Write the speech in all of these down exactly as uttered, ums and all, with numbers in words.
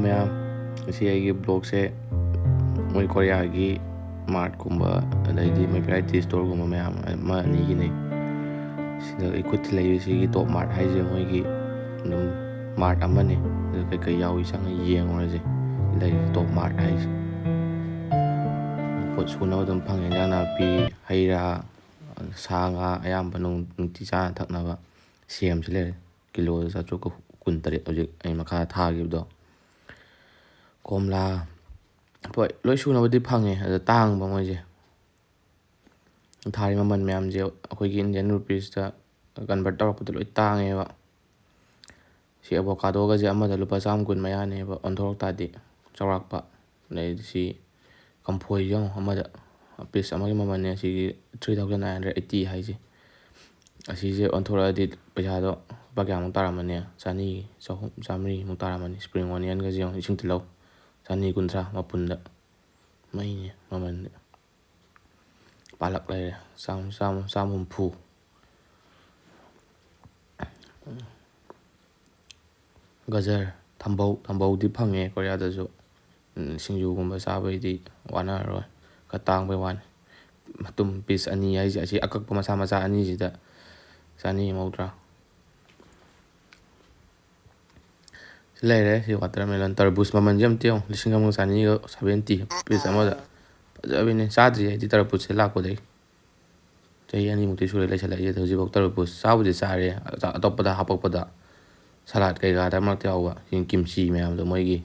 ꯃꯌꯥꯝ, ꯉꯁꯤ ꯑꯩꯒꯤ ꯕ꯭ꯂꯣꯛꯁꯦ ꯃꯣꯏ ꯀꯣꯔꯤꯌꯥꯒꯤ ꯃꯥꯔꯠꯀꯨꯝꯕ, ꯑꯗꯩꯗꯤ ꯃꯣꯏ ꯚꯦꯔꯥꯏꯇꯤ ꯁ꯭ꯇꯣꯔꯒꯨꯝꯕ ꯃꯌꯥꯝ ꯑꯃ ꯑꯅꯤꯒꯤꯅꯦ꯫ ꯁꯤꯗ ꯑꯩ ꯈꯨꯠꯇ ꯂꯩꯔꯤꯁꯤꯒꯤ ꯇꯣꯞ ꯃꯥꯔꯠ ꯍꯥꯏꯁꯦ ꯃꯣꯏꯒꯤ ꯑꯗꯨꯝ ꯃꯥꯔꯠ ꯑꯃꯅꯤ꯫ ꯑꯗꯨ ꯀꯩꯀꯩ ꯌꯥꯎꯏ ꯆꯪꯉ ꯌꯦꯡꯉꯨꯔꯁꯦ꯫ ꯂꯩ ꯇꯣꯞ ꯃꯥꯔꯠ ꯍꯥꯏꯁꯦ꯫ ꯄꯣꯠ ꯁꯨꯅꯕ ꯑꯗꯨꯝ ꯐꯪꯉꯦ, ꯏꯟꯖꯥꯡ ꯅꯥꯄꯤ, ꯍꯩ ꯔꯥ, ꯁꯥ ꯉꯥ, ꯑꯌꯥꯝꯕ ꯅꯨꯡ-, ꯅꯨꯡꯇꯤ ꯆꯥꯅ ꯊꯛꯅꯕ ꯁꯦꯝꯁꯨ ꯂꯩꯔꯦ꯫ ꯀꯤꯂꯣꯗ ꯆꯥꯇ꯭ꯔꯨꯛꯀ ꯀꯨꯟꯇꯔꯦꯠ ꯍꯧꯖꯤꯛ ꯑꯩ ꯃꯈꯥ ꯊꯥꯈꯤꯕꯗꯣ꯫ ꯀꯣꯝꯂꯥ, ꯍꯣꯏ, ꯂꯣꯏ ꯁꯨꯅꯕꯗꯤ ꯐꯪꯉꯦ, ꯑꯗ ꯇꯥꯡꯕ ꯃꯣꯏꯁꯦ꯫ ꯊꯥꯔꯤ ꯃꯃꯜ ꯃꯌꯥꯝꯁꯦ ꯑꯩꯈꯣꯏꯒꯤ ꯏꯟꯗꯤꯌꯟ ꯔꯨꯄꯤꯁꯇ ꯀꯟꯚꯔꯠ ꯇꯧꯔꯛꯄꯗ ꯂꯣꯏ ꯇꯥꯡꯉꯦꯕ꯫ ꯁꯤ ꯑꯦꯕꯣꯀꯥꯗꯣꯒꯁꯦ ꯑꯃꯗ ꯂꯨꯄꯥ ꯆꯥꯝꯃ ꯀꯨꯟ ꯃꯌꯥꯅꯦꯕ, ꯑꯣꯟꯊꯣꯔꯛ ꯇꯥꯔꯗꯤ ꯆꯥꯎꯔꯥꯛꯄ꯫ ꯑꯗꯩꯗꯤ ꯁꯤ ꯀꯝꯐꯣꯏꯁꯦ ꯌꯦꯡꯉꯣ, ꯑꯃꯗ ꯄꯤꯁ ꯑꯃꯒꯤ ꯃꯃꯜꯅꯦ ꯁꯤꯒꯤ three thousand nine hundred eighty ꯍꯥꯏꯁꯦ꯫ ꯑꯁꯤꯁꯦ ꯑꯣꯟꯊꯣꯔꯛꯑꯗꯤ ꯄꯩꯁꯥꯗꯣ ꯂꯨꯄꯥ ꯀꯌꯥꯃꯨꯛ ꯇꯥꯔꯝꯃꯅꯤ? ꯆꯅꯤ, ꯆꯍꯨꯝ, ꯆꯥꯝꯃꯔꯤꯃꯨꯛ ꯇꯥꯔꯝꯃꯅꯤ꯫ ꯁ꯭ꯄ꯭ꯔꯤꯡ ꯑꯣꯅꯤꯌꯟꯒꯁꯦ ꯌꯦꯡꯉꯣ, ꯏꯁꯤꯡ ꯇꯤꯜꯍꯧ, ꯆꯅꯤ ꯀꯨꯟꯊ꯭ꯔꯥ ꯃꯄꯨꯟꯗ꯫ ꯃꯩꯅꯦ ꯃꯃꯜꯗꯤ꯫ ꯄꯥꯂꯛ ꯂꯩꯔꯦ, ꯆꯥꯝ-, ꯆꯥꯝ-, ꯆꯥꯝ ꯍꯨꯝꯐꯨ꯫ ꯒꯖꯔ, ꯊꯝꯕꯧ, ꯊꯝꯕꯧꯗꯤ ꯐꯪꯉꯦ ꯀꯣꯔꯤꯌꯥꯗꯁꯨ꯫ ꯎꯝ, ꯁꯤꯡꯖꯨꯒꯨꯝꯕ ꯆꯥꯕꯩꯗꯤ ꯋꯥꯅꯔꯔꯣꯏ, ꯈꯔ ꯇꯥꯡꯕꯩ ꯋꯥꯅꯤ꯫ ꯃꯇꯨꯝ ꯄꯤꯁ ꯑꯅꯤ ꯍꯥꯏꯁꯦ, ꯑꯁꯤ ꯑꯀꯛꯄ ꯃꯆꯥ ꯃꯆꯥ ꯑꯅꯤꯁꯤꯗ ꯆꯅꯤ ꯌꯧꯗ꯭ꯔꯥ? ꯁꯤ ꯂꯩꯔꯦ, ꯁꯤ ꯋꯥꯇꯔꯃꯦꯂꯟ, ꯇꯔꯕꯨꯖ ꯃꯃꯜꯁꯦ ꯑꯝꯇ ꯌꯦꯡꯉꯨ, ꯂꯤꯁꯤꯡ ꯑꯃꯒ ꯆꯅꯤꯒ seventy ꯄꯤꯁ ꯑꯃꯗ꯫ ꯐꯖꯕꯤꯅꯦ, ꯆꯥꯗ꯭ꯔꯤ ꯑꯩꯗꯤ ꯇꯔꯕꯨꯖꯁꯦ ꯂꯥꯛꯄꯗꯒꯤ꯫ ꯆꯍꯤ ꯑꯅꯤꯃꯨꯛꯇꯤ ꯁꯨꯔꯦ ꯂꯩꯁꯜꯂꯛꯏꯁꯦ, ꯍꯧꯖꯤꯛꯐꯥꯎ ꯇꯔꯕꯨꯖ ꯆꯥꯕꯨꯗꯤ ꯆꯥꯔꯦ, ꯑꯇꯣꯞꯄꯗ ꯍꯥꯄꯛꯄꯗ, ꯁꯂꯥꯗ ꯀꯩꯀꯥꯗ ꯃꯔꯛꯇ ꯌꯥꯎꯕ, ꯁꯤ ꯀꯤꯝꯆꯤ ꯃꯌꯥꯝꯗꯣ ꯃꯣꯏꯒꯤ꯫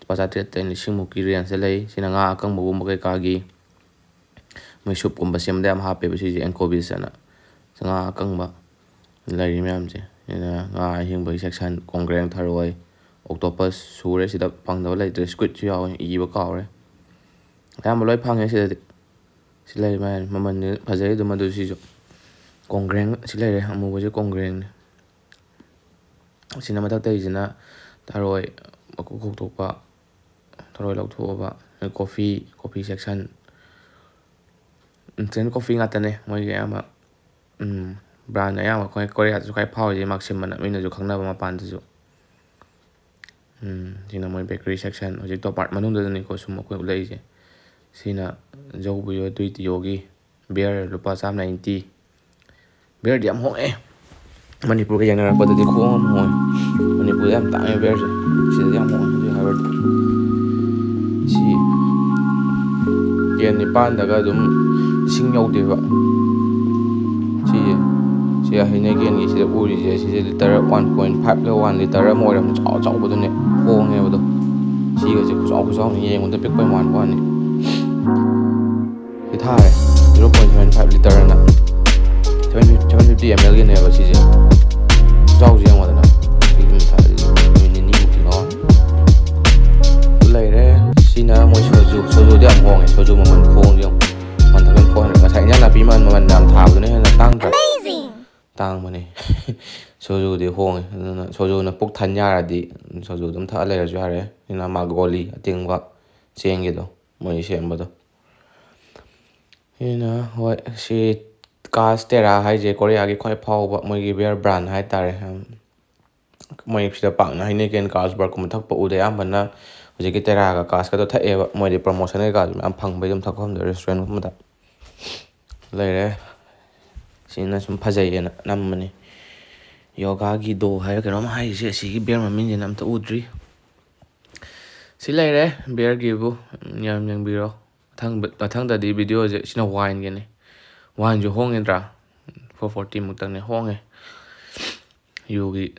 ꯂꯨꯄꯥ ꯆꯥꯇ꯭ꯔꯦꯠꯇꯩ ꯂꯤꯁꯤꯡꯃꯨꯛꯀꯤ ꯔꯦꯟꯖꯇ ꯂꯩ꯫ ꯁꯤꯅ ꯉꯥ ꯑꯀꯪꯕꯒꯨꯝꯕ ꯀꯩꯀꯥꯒꯤ, ꯃꯣꯏ ꯁꯨꯞꯀꯨꯝꯕ ꯁꯦꯝꯕꯗ ꯌꯥꯝ ꯍꯥꯞꯄꯦꯕ ꯁꯤꯁꯦ, ꯑꯦꯟꯀꯣꯕꯤꯁ ꯑꯅ꯫ ꯉꯥ ꯑꯀꯪꯕ ꯂꯩꯔꯤ ꯃꯌꯥꯝꯁꯦ꯫ ꯁꯤꯅ ꯉꯥ ꯑꯍꯤꯡꯕꯒꯤ ꯁꯦꯛꯁꯟ, ꯀꯣꯡꯒ꯭ꯔꯦꯡ, ꯊꯔꯣꯏ, ꯑꯣꯛꯇꯣꯄꯁ ꯁꯨꯔꯦ꯫ ꯁꯤꯗ ꯐꯪꯗꯕ ꯂꯩꯇ꯭ꯔꯦ, ꯁ꯭ꯀꯨꯏꯗꯁꯨ ꯌꯥꯎꯋꯦ, ꯏꯕ ꯀꯥꯎꯔꯦ꯫ ꯑꯌꯥꯝꯕ ꯂꯣꯏ ꯐꯪꯉꯦ ꯁꯤꯗꯗꯤ꯫ ꯁꯤ ꯂꯩꯔꯤ ꯃꯌꯥꯝ, ꯃꯃꯜꯗꯤ ꯐꯖꯩ ꯑꯗꯨꯝ꯫ ꯑꯗꯨ ꯁꯤꯁꯨ ꯀꯣꯡꯒ꯭ꯔꯦꯡ ꯁꯤ ꯂꯩꯔꯦ, ꯑꯃꯨꯕꯁꯦ ꯀꯣꯡꯒ꯭ꯔꯦꯡꯅꯦ꯫ ꯑꯁꯤꯅ ꯃꯊꯛꯇꯒꯤꯁꯤꯅ ꯊꯔꯣꯏ ꯃꯀꯨ ꯈꯣꯛꯇꯣꯛꯄ, ꯊꯔꯣꯏ ꯂꯧꯊꯣꯛꯑꯕ, coffee, coffee section. Instant coffee ꯉꯥꯛꯇꯅꯦ ꯃꯣꯏꯒꯤ ꯑꯌꯥꯝꯕ꯫ ꯎꯝ, ꯕ꯭ꯔꯥꯟ ꯑꯌꯥꯝꯕ ꯑꯩꯈꯣꯏ ꯀꯣꯔꯤꯌꯥꯗꯁꯨ ꯈ꯭ꯋꯥꯏ ꯐꯥꯎꯔꯤꯁꯦ ꯃꯥꯛꯁꯤꯝ ꯑꯅ, ꯃꯤꯅꯁꯨ ꯈꯪꯅꯕ ꯃꯄꯥꯟꯗꯁꯨ꯫ ꯎꯝ, ꯁꯤꯅ ꯃꯣꯏ bakery section꯫ ꯍꯧꯖꯤꯛ ꯇꯣꯄꯥꯔꯠ ꯃꯅꯨꯡꯗꯅꯤꯀꯣ ꯁꯨꯝ ꯑꯩꯈꯣꯏ ꯎꯠꯂꯛꯏꯁꯦ꯫ ꯁꯤꯅ ꯖꯧꯕꯨꯌꯣ ꯗꯨꯏꯇꯤꯌꯣꯒꯤ beer ꯂꯨꯄꯥ ꯆꯥꯝ ꯅꯥꯏꯟꯇꯤ꯫ Beerꯗꯤ ꯌꯥꯝ ꯍꯣꯡꯉꯦ꯫ ꯃꯅꯤꯄꯨꯔꯒ ꯌꯦꯡꯅꯔꯛꯄꯗꯗꯤ ꯈꯨꯍꯣꯡ ꯑꯃ ꯍꯣꯡꯉꯦ꯫ ꯃꯅꯤꯄꯨꯔꯗ ꯌꯥꯝ ꯇꯥꯡꯉꯦ beerꯁꯦ꯫ ꯁꯤꯗꯗꯤ ꯌꯥꯝ ꯍꯣꯡꯉꯦ ꯍꯧꯖꯤꯛ ꯍꯥꯏꯔꯨꯔꯗꯤ꯫ ꯁꯤ ꯀꯦꯟ ꯅꯤꯄꯥꯟꯗꯒ ꯑꯗꯨꯝ ꯂꯤꯁꯤꯡ ꯌꯧꯗꯦꯕ꯫ ꯁꯤꯁꯦ, ꯁꯤ ꯍꯩꯅꯦꯀꯦꯟꯒꯤ ꯁꯤꯗ ꯎꯔꯤꯁꯦ, ꯁꯤꯁꯦ ꯂꯤꯇꯔ one point five ꯂ one liter ꯑꯃ ꯑꯣꯏꯔꯝꯅꯤ꯫ ꯆꯥꯎ ꯆꯥꯎꯕꯗꯨꯅꯦ ꯍꯣꯡꯉꯦꯕꯗꯣ꯫ ꯁꯤꯒꯁꯦ ꯈꯨꯆꯥꯎ ꯈꯨꯆꯥꯎꯅꯤ, ꯌꯦꯡꯕꯗ ꯄꯤꯛꯄꯩ ꯃꯥꯟꯕ ꯋꯥꯅꯤ꯫ ꯁꯤ ꯊꯥꯔꯦ, zero point seven five liter ꯑꯅ seven fifty ml ꯒꯤꯅꯦꯕ ꯁꯤꯁꯦ꯫ ꯈꯨꯆꯥꯎꯁꯦ ꯌꯦꯡꯉꯣꯗꯅ꯫ ꯁꯤ ꯑꯗꯨꯝ ꯊꯥꯔꯦ, ꯅꯨꯃꯤꯠ ꯅꯤꯅꯤꯃꯨꯛꯇꯤ ꯉꯥꯎꯔꯅꯤ꯫ ꯂꯩꯔꯦ꯫ ꯁꯤꯅ ꯃꯣꯏ ꯁꯣꯖꯨ꯫ ꯁꯣꯖꯨꯗꯤ ꯌꯥꯝ ꯍꯣꯡꯉꯦ꯫ ꯁꯣꯖꯨ ꯃꯃꯜ ꯈꯨꯍꯣꯡꯁꯦ ꯌꯦꯡꯉꯣ꯫ One thousand four hundred꯫ ꯉꯁꯥꯏ ꯏꯟꯖꯥꯡ ꯅꯥꯄꯤ ꯃꯃꯜ, ꯃꯃꯜ ꯌꯥꯝ ꯊꯥꯕꯗꯨꯅ ꯍꯦꯟꯅ ꯇꯥꯡꯗ꯭ꯔꯥ? ꯇꯥꯡꯕꯅꯦ꯫ ꯁꯣꯖꯨꯗꯤ ꯍꯣꯡꯉꯦ꯫ ꯑꯗꯨꯅ ꯁꯣꯖꯨꯅ ꯄꯨꯛ ꯊꯟ ꯌꯥꯔꯗꯤ ꯁꯣꯖꯨ ꯑꯗꯨꯝ ꯊꯛꯑ ꯂꯩꯔꯁꯨ ꯌꯥꯔꯦ꯫ ꯁꯤꯅ ꯃꯥꯒꯣꯂꯤ ꯑꯇꯤꯡꯕ ꯆꯦꯡꯒꯤꯗꯣ, ꯃꯣꯏ ꯁꯦꯝꯕꯗꯣ꯫ ꯁꯤꯅ, ꯍꯣꯏ, ꯁꯤ ꯀꯥꯁ ꯇꯦꯔꯥ ꯍꯥꯏꯁꯦ ꯀꯣꯔꯤꯌꯥꯒꯤ ꯈ꯭ꯋꯥꯏ ꯐꯥꯎꯕ ꯃꯣꯏꯒꯤ beer brand ꯍꯥꯏꯇꯥꯔꯦ꯫ ꯃꯣꯏ ꯁꯤꯗ ꯄꯥꯛꯅ ꯍꯩꯅꯦꯀꯦꯟ, ꯀꯥꯔꯜꯁꯕꯔꯒꯀꯨꯝꯕ ꯊꯛꯄ ꯎꯗꯦ꯫ ꯑꯌꯥꯝꯕꯅ ꯍꯧꯖꯤꯛꯀꯤ ꯇꯦꯔꯥꯒ ꯀꯥꯁꯀꯗꯣ ꯊꯛꯑꯦꯕ꯫ ꯃꯣꯏꯗꯤ promotion ꯀꯩꯀꯥꯁꯨ ꯃꯌꯥꯝ ꯐꯪꯕꯩ ꯑꯗꯨꯝ ꯊꯛꯐꯝꯗ, restaurantꯒꯨꯝꯕꯗ ꯂꯩꯔꯦ꯫ ꯁꯤꯅ ꯁꯨꯝ ꯐꯖꯩꯌꯦꯅ ꯅꯝꯕꯅꯤ꯫ ꯌꯣꯒꯥꯒꯤ ꯗꯣ ꯍꯥꯏꯔ ꯀꯩꯅꯣꯝ ꯍꯥꯏꯔꯤꯁꯦ, ꯑꯁꯤꯒꯤ beer ꯃꯃꯤꯡꯁꯤꯅ ꯑꯝꯇ ꯎꯗ꯭ꯔꯤ꯫ ꯁꯤ ꯂꯩꯔꯦ beerꯒꯤꯕꯨ, ꯌꯥꯝ ꯌꯦꯡꯕꯤꯔꯣ꯫ ꯃꯊꯪ, ꯃꯊꯪꯗꯗꯤ videoꯁꯦ, ꯁꯤꯅ wineꯒꯤꯅꯤ꯫ Wineꯁꯨ ꯍꯣꯡꯉꯤꯗ꯭ꯔꯥ? Four forty ꯃꯨꯛꯇꯪꯅꯦ, ꯍꯣꯡꯉꯦ꯫ ꯌꯨꯒꯤ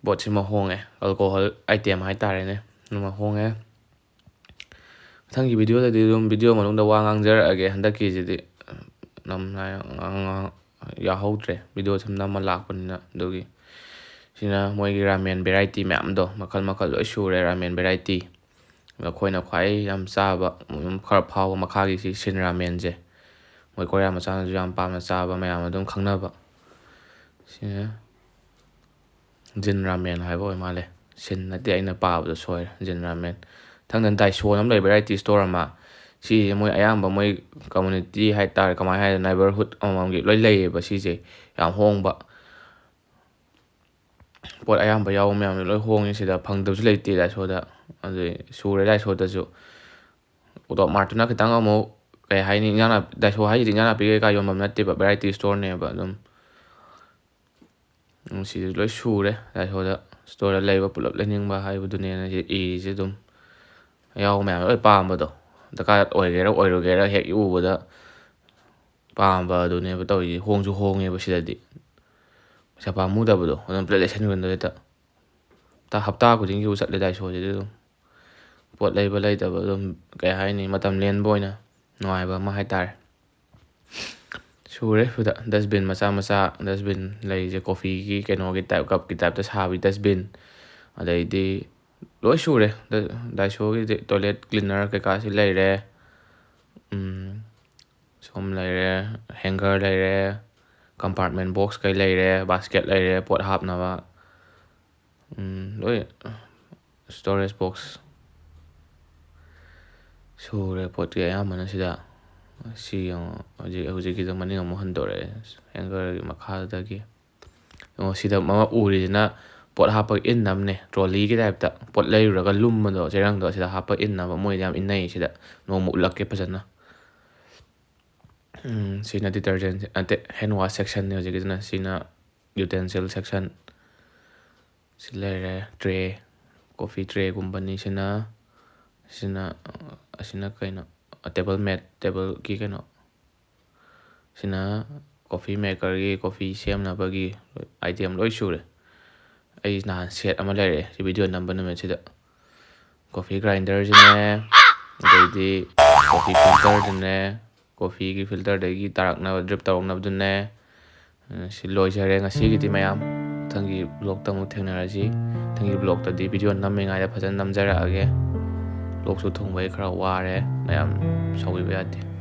ꯄꯣꯠꯁꯤꯃ ꯍꯣꯡꯉꯦ, alcohol item ꯍꯥꯏꯇꯥꯔꯦꯅꯦ, ꯑꯗꯨꯃ ꯍꯣꯡꯉꯦ꯫ ꯃꯊꯪꯒꯤ videoꯗꯗꯤ ꯑꯗꯨꯝ video ꯃꯅꯨꯡꯗ ꯋꯥ ꯉꯥꯡꯖꯔꯛꯑꯒꯦ꯫ ꯍꯟꯗꯛꯀꯤꯁꯤꯗꯤ ꯅꯝ-, ꯌꯥꯍꯧꯗ꯭ꯔꯦ, video ꯁꯨꯝ ꯅꯝꯃ ꯂꯥꯛꯄꯅꯤꯅ꯫ ꯑꯗꯨꯒꯤ ꯁꯤꯅ ꯃꯣꯏꯒꯤ ramen variety ꯃꯌꯥꯝꯗꯣ, ꯃꯈꯜ ꯃꯈꯜ ꯂꯣꯏ ꯁꯨꯔꯦ, ramen variety꯫ ꯑꯗꯣ ꯑꯩꯈꯣꯏꯅ ꯈ꯭ꯋꯥꯏ ꯌꯥꯝ ꯆꯥꯕ, ꯑꯗꯨꯝ ꯈꯔ ꯐꯥꯎꯕ ꯃꯈꯥꯒꯤ ꯁꯤ ꯁꯤꯟ ꯔꯥꯃꯦꯟꯁꯦ, ꯃꯣꯏ ꯀꯣꯔꯤꯌꯥ ꯃꯆꯥꯅꯁꯨ ꯌꯥꯝ ꯄꯥꯝꯅ ꯆꯥꯕ, ꯃꯌꯥꯝ ꯑꯗꯨꯝ ꯈꯪꯅꯕ꯫ ꯁꯤꯅ ꯖꯤꯟ ꯔꯥꯃꯦꯟ ꯍꯥꯏꯕ ꯑꯣꯏ ꯃꯥꯜꯂꯦ꯫ ꯁꯤꯟ ꯅꯠꯇꯦ, ꯑꯩꯅ ꯄꯥꯕꯗ ꯁꯣꯏꯔꯦ, ꯖꯤꯟ ꯔꯥꯃꯦꯟ꯫ ꯃꯊꯪꯗ ꯗꯥꯏꯁꯣꯅ ꯑꯃ ꯂꯩ, variety store ꯑꯃ꯫ ꯁꯤꯁꯦ ꯃꯣꯏ ꯑꯌꯥꯝꯕ ꯃꯣꯏ community ꯍꯥꯏꯇꯥꯔꯦ, ꯀꯃꯥꯏꯅ ꯍꯥꯏꯗꯣꯏꯅꯣ, neighborhood ꯑꯃꯃꯝꯒꯤ ꯂꯣꯏ ꯂꯩꯌꯦꯕ ꯁꯤꯁꯦ꯫ ꯌꯥꯝ ꯍꯣꯡꯕ꯫ ꯄꯣꯠ ꯑꯌꯥꯝꯕ ꯌꯥꯎꯕ ꯃꯌꯥꯝꯗꯣ ꯂꯣꯏ ꯍꯣꯡꯉꯤ ꯁꯤꯗ, ꯐꯪꯗꯕꯁꯨ ꯂꯩꯇꯦ ꯗꯥꯏꯁꯣꯗ꯫ ꯑꯗꯨꯗꯩ ꯁꯨꯔꯦ ꯗꯥꯏꯁꯣꯗꯁꯨ꯫ ꯇꯣꯞ ꯃꯥꯔꯠꯇꯨꯅ ꯈꯤꯇꯪ ꯑꯃꯨꯛ, ꯀꯩ ꯍꯥꯏꯅꯤ, ꯏꯟꯖꯥꯡ ꯅꯥꯄꯤ, ꯗꯥꯏꯁꯣ ꯍꯥꯏꯁꯤꯗꯤ ꯏꯟꯖꯥꯡ ꯅꯥꯄꯤ ꯀꯩꯀꯥ ꯌꯣꯟꯐꯝ ꯅꯠꯇꯦꯕ, ꯚꯦꯔꯥꯏꯇꯤ ꯁ꯭ꯇꯣꯔꯅꯦꯕ ꯑꯗꯨꯝ꯫ ꯎꯝ, ꯁꯤꯗꯁꯨ ꯂꯣꯏ ꯁꯨꯔꯦ ꯗꯥꯏꯁꯣꯗ꯫ ꯁ꯭ꯇꯣꯔꯗ ꯂꯩꯕ ꯄꯨꯂꯞ ꯂꯩꯅꯤꯡꯕ ꯍꯥꯏꯕꯗꯨꯅꯦꯅ ꯁꯤ ꯏꯔꯤꯁꯦ ꯑꯗꯨꯝ꯫ ꯑꯌꯥꯎꯕ ꯃꯌꯥꯝ ꯂꯣꯏ ꯄꯥꯝꯕꯗꯣ, ꯗꯔꯀꯥꯔ ꯑꯣꯏꯒꯦꯔꯥ ꯑꯣꯏꯔꯣꯏꯒꯦꯔꯥ ꯍꯦꯛ ꯎꯕꯗ ꯄꯥꯝꯕ ꯑꯗꯨꯅꯦꯕ ꯇꯧꯔꯤꯁꯦ꯫ ꯍꯣꯡꯁꯨ ꯍꯣꯡꯉꯦꯕ ꯁꯤꯗꯗꯤ, ꯄꯩꯁꯥ ꯄꯥꯝꯃꯨꯗꯕꯗꯣ, ꯑꯗꯨꯝ ꯄꯨꯂꯞ ꯂꯩꯁꯟꯈ꯭ꯔꯦ ꯍꯦꯛꯇ꯫ ꯍꯞꯇꯥ, ꯍꯞꯇꯥ ꯈꯨꯗꯤꯡꯒꯤꯕꯨ ꯆꯠꯂꯦ ꯗꯥꯏꯁꯣꯁꯤꯗꯤ ꯑꯗꯨꯝ꯫ ꯄꯣꯠ ꯂꯩꯕ ꯂꯩꯇꯕ ꯑꯗꯨꯝ, ꯀꯩ ꯍꯥꯏꯅꯤ, ꯃꯇꯝ ꯂꯦꯟꯕ ꯑꯣꯏꯅ ꯅꯨꯡꯉꯥꯏꯕ ꯑꯃ ꯍꯥꯏꯇꯥꯔꯦ꯫ ꯁꯨꯔꯦ ꯁꯤꯗ꯫ ꯗꯁꯕꯤꯟ ꯃꯆꯥ ꯃꯆꯥ, ꯗꯁꯕꯤꯟ ꯂꯩꯔꯤꯁꯦ ꯀꯣꯐꯤꯒꯤ ꯀꯩꯅꯣꯒꯤ ꯇꯥꯏꯞ, ꯀꯞꯀꯤ ꯇꯥꯏꯞꯇ ꯁꯥꯕꯤ ꯗꯁꯕꯤꯟ, ꯑꯗꯩꯗꯤ ꯂꯣꯏ ꯁꯨꯔꯦ꯫ ꯗ-, ꯗꯥꯏꯁꯣꯒꯤꯗꯤ ꯇꯣꯏꯂꯦꯠ ꯀ꯭ꯂꯤꯅꯔ ꯀꯩꯀꯥꯁꯤ ꯂꯩꯔꯦ꯫ ꯎꯝ, ꯁꯣꯝ ꯂꯩꯔꯦ, ꯍꯦꯡꯒꯔ ꯂꯩꯔꯦ, ꯀꯝꯄꯥꯔꯠꯃꯦꯟ ꯕꯣꯛꯁ ꯀꯩ ꯂꯩꯔꯦ, ꯕꯥꯁꯀꯦꯠ ꯂꯩꯔꯦ, ꯄꯣꯠ ꯍꯥꯞꯅꯕ꯫ ꯎꯝ, ꯂꯣꯏ ꯁ꯭ꯇꯣꯔꯦꯖ ꯕꯣꯛꯁ ꯁꯨꯔꯦ ꯄꯣꯠꯇꯤ ꯑꯌꯥꯝꯕꯅ ꯁꯤꯗ꯫ ꯁꯤ ꯌꯦꯡꯉꯣ, ꯍꯧꯖꯤꯛ, ꯍꯧꯖꯤꯛꯀꯤꯗꯣ ꯃꯅꯤꯡ ꯑꯃꯨꯛ ꯍꯟꯗꯣꯔꯛꯑꯦ, ꯍꯦꯡꯒꯔꯒꯤ ꯃꯈꯥꯗꯒꯤ꯫ ꯌꯦꯡꯉꯣ, ꯁꯤꯗ ꯑꯃ ꯎꯔꯤꯁꯤꯅ ꯄꯣꯠ ꯍꯥꯞꯄꯒ ꯏꯟꯅꯕꯅꯦ, ꯇ꯭ꯔꯣꯂꯤꯒꯤ ꯇꯥꯏꯞꯇ꯫ ꯄꯣꯠ ꯂꯩꯔꯨꯔꯒ ꯂꯨꯝꯕꯗꯣ, ꯆꯦꯔꯪꯗꯣ ꯁꯤꯗ ꯍꯥꯞꯄ ꯏꯟꯅꯕ ꯃꯣꯏꯗꯤ ꯌꯥꯝ ꯏꯟꯅꯩ ꯁꯤꯗ꯫ ꯅꯣꯡꯃ ꯎꯠꯂꯛꯀꯦ ꯐꯖꯅ꯫ ꯎꯝ, ꯁꯤꯅ ꯗꯤꯇꯔꯖꯦꯟ, ꯅꯠꯇꯦ, ꯍꯦꯟ ꯋꯥꯁ ꯁꯦꯛꯁꯟꯅꯤ ꯍꯧꯖꯤꯛꯀꯤꯁꯤꯅ꯫ ꯁꯤꯅ ꯌꯨꯇꯦꯟꯁꯤꯜ ꯁꯦꯛꯁꯟ꯫ ꯁꯤ ꯂꯩꯔꯦ, ꯇ꯭ꯔꯦ, ꯀꯣꯐꯤ ꯇ꯭ꯔꯦꯒꯨꯝꯕꯅꯤ ꯁꯤꯅ꯫ ꯁꯤꯅ, ꯑꯁꯤꯅ ꯀꯩꯅꯣ? ꯇꯦꯕꯜ ꯃꯦꯠ, ꯇꯦꯕꯜꯒꯤ ꯀꯩꯅꯣ꯫ ꯁꯤꯅ ꯀꯣꯐꯤ ꯃꯦꯀꯔꯒꯤ, ꯀꯣꯐꯤ ꯁꯦꯝꯅꯕꯒꯤ ꯑꯥꯏꯇꯦꯝ ꯂꯣꯏ ꯁꯨꯔꯦ꯫ ꯑꯩ ꯅꯍꯥꯟ ꯁꯦꯠ ꯑꯃ ꯂꯩꯔꯛꯑꯦ ꯁꯤ ꯚꯤꯗꯤꯑꯣ ꯅꯝꯕ ꯅꯨꯃꯤꯠꯁꯤꯗ꯫ ꯀꯣꯐꯤ ꯒ꯭ꯔꯥꯏꯟꯗꯔꯁꯤꯅꯦ, ꯑꯗꯩꯗꯤ ꯀꯣꯐꯤ ꯐꯤꯜꯇꯔꯗꯨꯅꯦ, ꯀꯣꯐꯤꯒꯤ ꯐꯤꯜꯇꯔꯗꯒꯤ ꯇꯥꯔꯛꯅꯕ, ꯗ꯭ꯔꯤꯞ ꯇꯧꯔꯛꯅꯕꯗꯨꯅꯦ꯫ ꯁꯤ ꯂꯣꯏꯖꯔꯦ ꯉꯁꯤꯒꯤꯗꯤ ꯃꯌꯥꯝ꯫ ꯃꯊꯪꯒꯤ ꯕ꯭ꯂꯣꯛꯇ ꯑꯃꯨꯛ ꯊꯦꯡꯅꯔꯁꯤ꯫ ꯃꯊꯪꯒꯤ ꯕ꯭ꯂꯣꯛꯇꯗꯤ ꯚꯤꯗꯤꯑꯣ ꯅꯝꯃꯤꯉꯩꯗ ꯐꯖꯅ ꯅꯝꯖꯔꯛꯑꯒꯦ꯫ ꯂꯣꯛꯁꯨ ꯊꯨꯡꯕꯩ ꯈꯔ ꯋꯥꯔꯦ, ꯃꯌꯥꯝ ꯁꯥꯎꯕꯤꯕ ꯌꯥꯗꯦ꯫